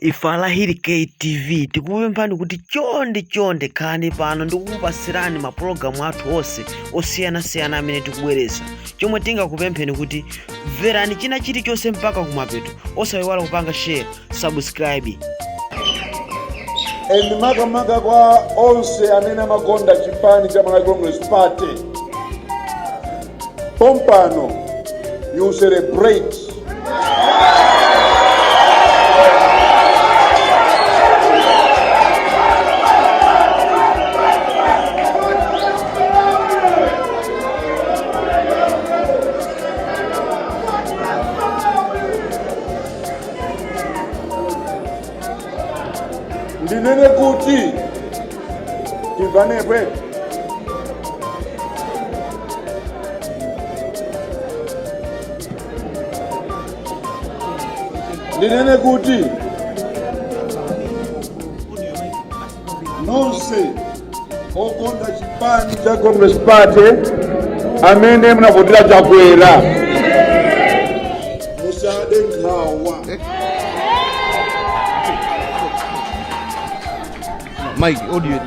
Ife a Lahiri KTV tikupemphani kuti chonde chonde khalani pano ndikukupasirani mapulogalamu athu onse osiyanasiyana amene tikubweretsa. Chomwe tingakupempheni kuti mverani china chilichonse mpaka kumapeto, osayiwala kupanga share, subscribe. And makamaka kwa onse amene amakonda chipani cha Malawi Congress Party, pompano you celebrate. Ndinene kuti timvanepwe. Ndinene kuti nonse okonda chipani cha Congress Party amene munavotera Chakwera, musade nkhawa. Mike, audio.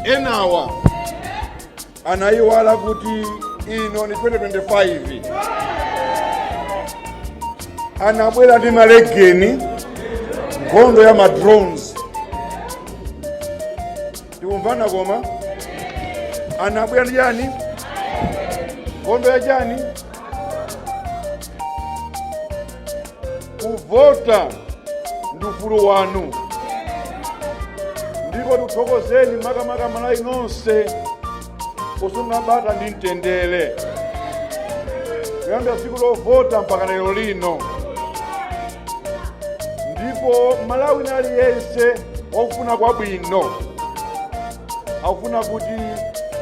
Enawa anayiwala kuti ino ni 2025. Anabwera ndi malegeni, nkhondo ya madrones. Tikumvana? Koma anabwera ndi chani? Nkhondo ya chani? Kuvota ndi ufulu wanu, ndipo tikuthokozeni makamaka Malawi nonse kusunga bata ndi mtendere kuyambira tsiku lovota mpaka lero lino. Ndipo Malawi aliyense wakufuna kwabwino akufuna kuti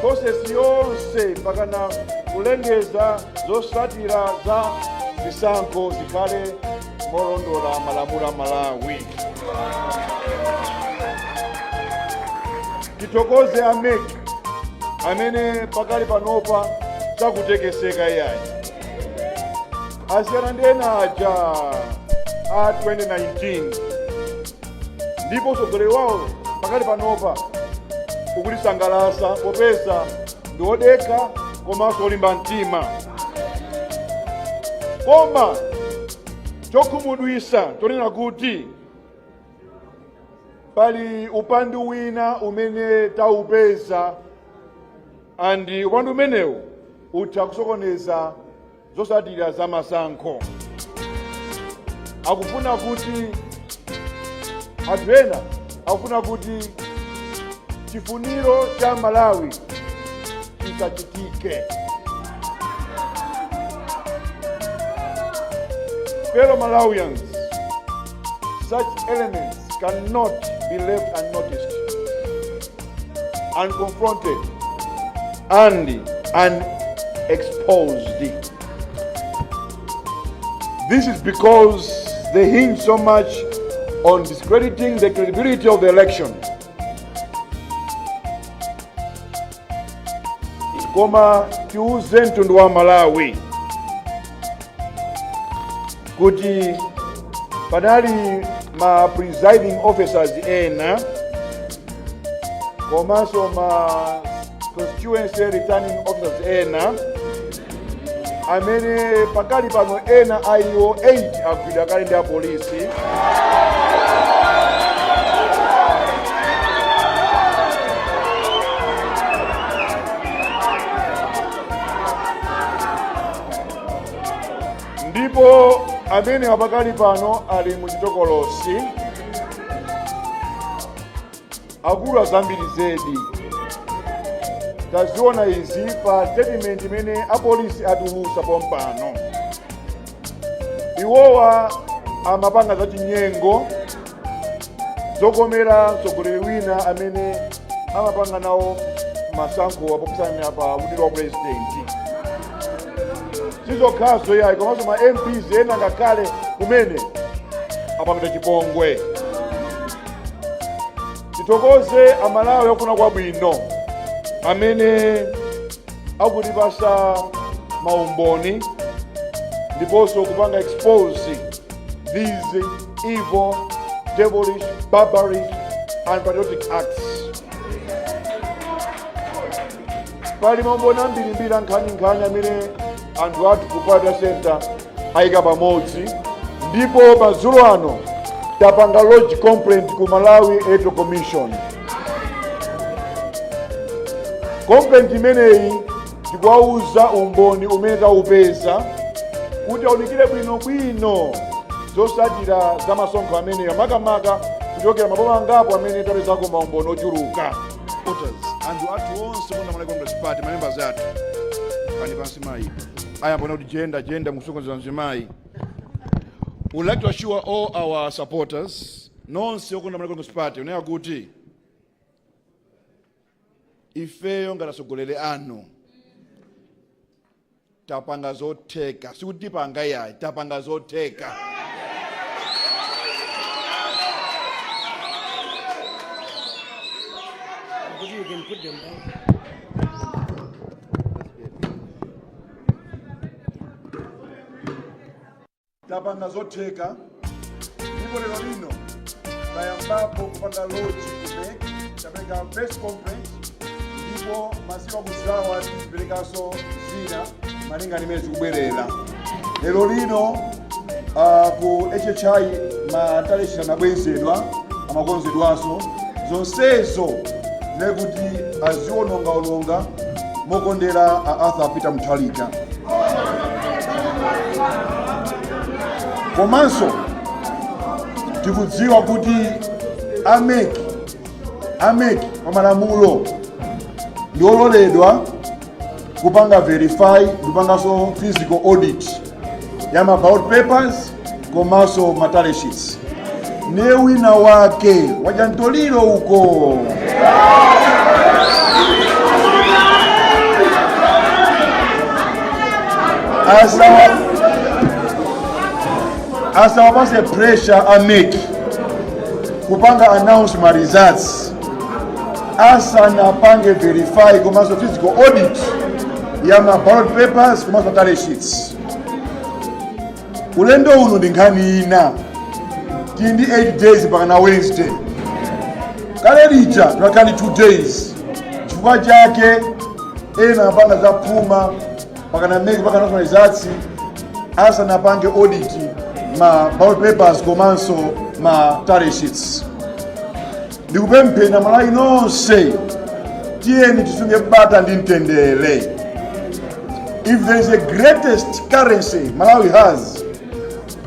process yonse mpakana kulengeza zotsatira za zisankho zikhale molondola malamulo a Malawi. Tithokoze a MEC amene pakali panopa sakutekeseka iyayi, asiyana ndi ena aja a 2019, ndipo utsogoleri wawo pakali panopa ukutisangalatsa popeza ndi odekha komanso olimba mtima. Koma chokhumudwitsa chonena kuti pali upandu wina umene taupeza, and upandu umenewu utha kusokoneza zotsatira za masankho. Akufuna kuti anthu ena akufuna kuti chifuniro cha Malawi chisachitike. Fellow Malawians, such elements cannot be left unnoticed, unconfronted, and unexposed. This is because they hinge so much on discrediting the credibility of the election. Koma tiuze mtundu wa Malawi kuti panali ma presiding officers ena komanso ma constituency returning officers ena amene pakali pano ena a iwo 8 agwidwa kale ndi apolisi. Ndipo amene pakali pano ali muchitokolosi akulu azambiri zedi. Taziona izi pa statement imene apolisi atulutsa pompano. Iwowa amapanga zachinyengo zokomera mtsogoleri wina amene amapanga nawo masankho apopusana pa udindo wa purezidenti. Sizokhazo yayi, komanso ma MPs ena ngakhale kumene apangidwa chipongwe. Tithokoze Amalawi akufuna kwabwino amene akutipasa maumboni. Ndiponso kupanga expose these evil, devilish, barbaric and patriotic acts. Pali maumboni ambirimbiri, ankhaninkhani, amene anthu athu ku Data Center ayika pamodzi, ndipo madzulo ano tapanga lodge complaint ku Malawi Electoral Commission. Complaint imeneyi tikuwauza umboni umene taupeza kuti aunikire bwinobwino zotsatira za masankho amenewa, makamaka kuchokera maboma angapo amene tapezako maumboni ochuluka. Anthu athu onse kuna Malawi Congress Party, mamembers athu, pani pansi mayi ayambona kuti gender, gender mukusokoneza mzimayi. We would like to assure all our supporters, nonse okonda Malawi Congress Party, unena kuti ifeyo ngati atsogoleri anu tapanga zotheka. Sikuti tipanga yayi, tapanga zotheka. You can put them down. Tapanga zotheka, ndipo lero lino tayambapo kupanga lodge ku MEC. Tapereka first complaint, ndipo masiku akudzawa tiziperekanso zina malinga ndi mmene zikubwerera. Lero lino ku HHI ma tally sheet anabwezedwa, amakonzedwanso. Zonsezo nekuti azionongaononga mokondera a Arthur Peter Mutharika. Komanso tikudziwa kuti a MEC, a MEC pa malamulo ndi ololedwa kupanga verify ndikupanganso physical audit ya ma ballot papers komanso ma tally sheets. Ne wina wake wajantoliro uko asawapase pressure a MEC kupanga announce ma results asanapange verify komanso physical audit ya ma ballot papers komanso tally sheets. Ulendo uno ndi nkhani ina. Tili ndi 8 days mpaka na Wednesday. Kale lija tinakhala ndi 2 days. Chifukwa chake ena apanga za phuma mpaka na MEC mpaka na results asanapange audit ma ballot papers komanso ma tally sheets. Ndikupempheni Amalawi nonse, tiyeni tisunge bata ndi mtendere. If there is a greatest currency Malawi has,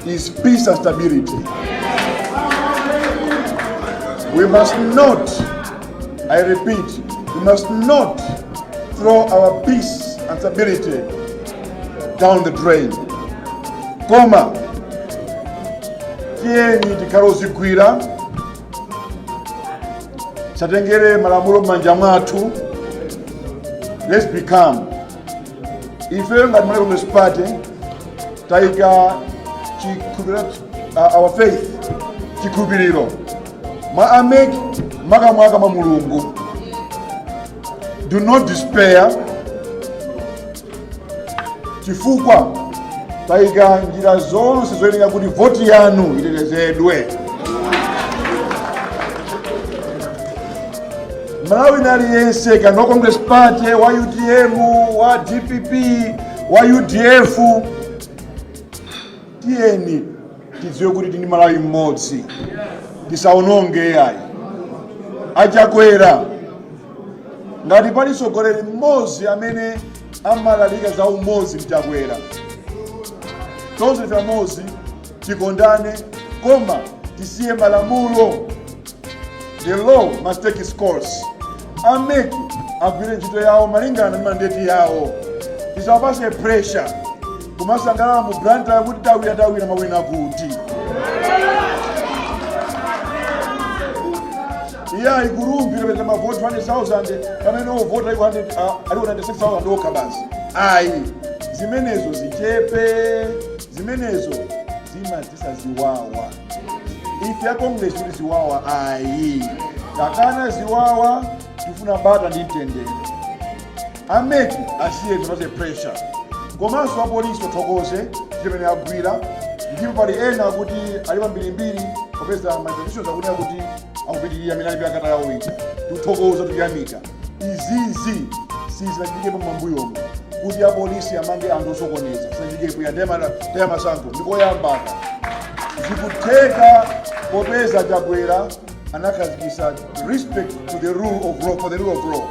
is peace and stability. We must not, I repeat, we must not throw our peace and stability down the drain. Koma tiyeni tikhale ozigwira, tisatengere malamulo m'manja mwathu. Let's be calm. Ife ngati Malawi Congress Party tayika chikhulupiriro, our faith, chikhulupiriro mwa a MEC, makamaka mwa Mulungu. Do not despair, chifukwa tayika njira zonse zoyenera kuti voti yanu itetezedwe. Malawi aliyense, kaya wa Congress Party, wa UTM, wa DPP, wa UDF, tiyeni tidziwe kuti tili Malawi mmodzi, tisaononge yayi. Achakwera, ngati pali mtsogoleri mmodzi amene amalalika za umodzi, mchakwera. Tonse ife amodzi, tikondane, koma tisiye malamulo. The law must take its course. A MEC agwire ntchito yawo malingana ndi mandate yawo. Tisawapase pressure kumasangalala mu Blantyre kuti tawina, tawina. Mawina kuti iye ku Rumphi kapeza mavoti 100,000 pamene ovota ali 100, ali 106,000 okha basi. Ayi, zimenezo zichepe, zimenezo zimadzetsa ziwawa. Ife a Congress kuti ziwawa ayi, takana ziwawa, tifuna bata ndi mtendere. A MEC asiye zipase pressure. Komanso apolisi tothokoze Chimene agwira, ndipo pali ena kuti ali pambirimbiri, popeza ma institutions akunena kuti akupitirira amene alibe akata yawo ija. Tikuthokoza, tikuyamika. Izizi sizinachitikepo m'mambuyomo kuti apolisi amange anthu osokoneza, sizinachitikepo. Ya ndema masankho ndikoyambaka zikutheka, popeza Chakwera anakhazikitsa respect to the rule of law, for the rule of law,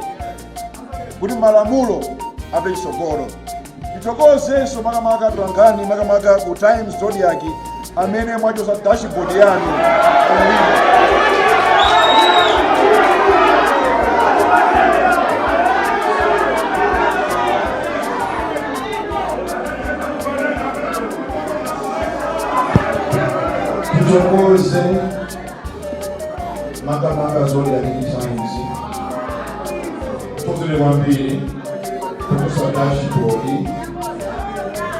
kuti malamulo apite chitsogolo. Tithokozenso makamaka tolankhani, makamaka ku Times, Zodiak, amene mwachosa dashboard yanu pamwino. Tithokoze makamaka Zodiak ndi Times, tithokozere kwambiri kuchosa dashboard.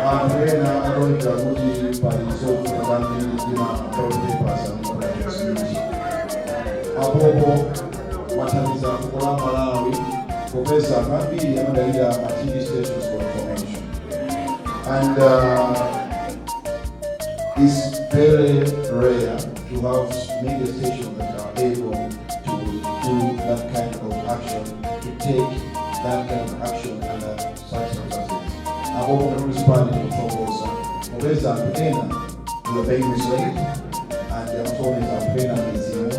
Anthu ena ataonekera kuti pali zovuta zambiri ndi ma ballot papers amene apopo mwathandiza fuko la Malawi, popeza anthu ambiri amadalira ma TV stations for information, and it's very rare to have media stations that are able to do that kind of action, to take that kind of action under such circumstances. Apopo municipality kuthokoza, popeza anthu ena we are being misled and amasokoneza anthu ena mizimu,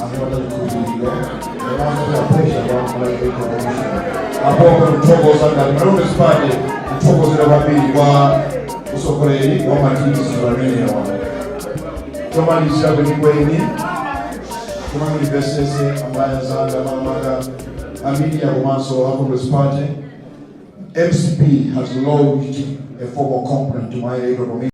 anthu atachikhulupiriro komanso pressure kwa Malawi Electoral Commission. Apopo kuthokoza ngati municipality, kuthokozera kwambiri kwa usogoleri wa ma TV amenewa. Chomalizira kwenikweni, kumamulivesese ambaye anzanga, makamaka a media komanso a Congress Party, MCP has lodged a formal complaint to my Electoral Commission.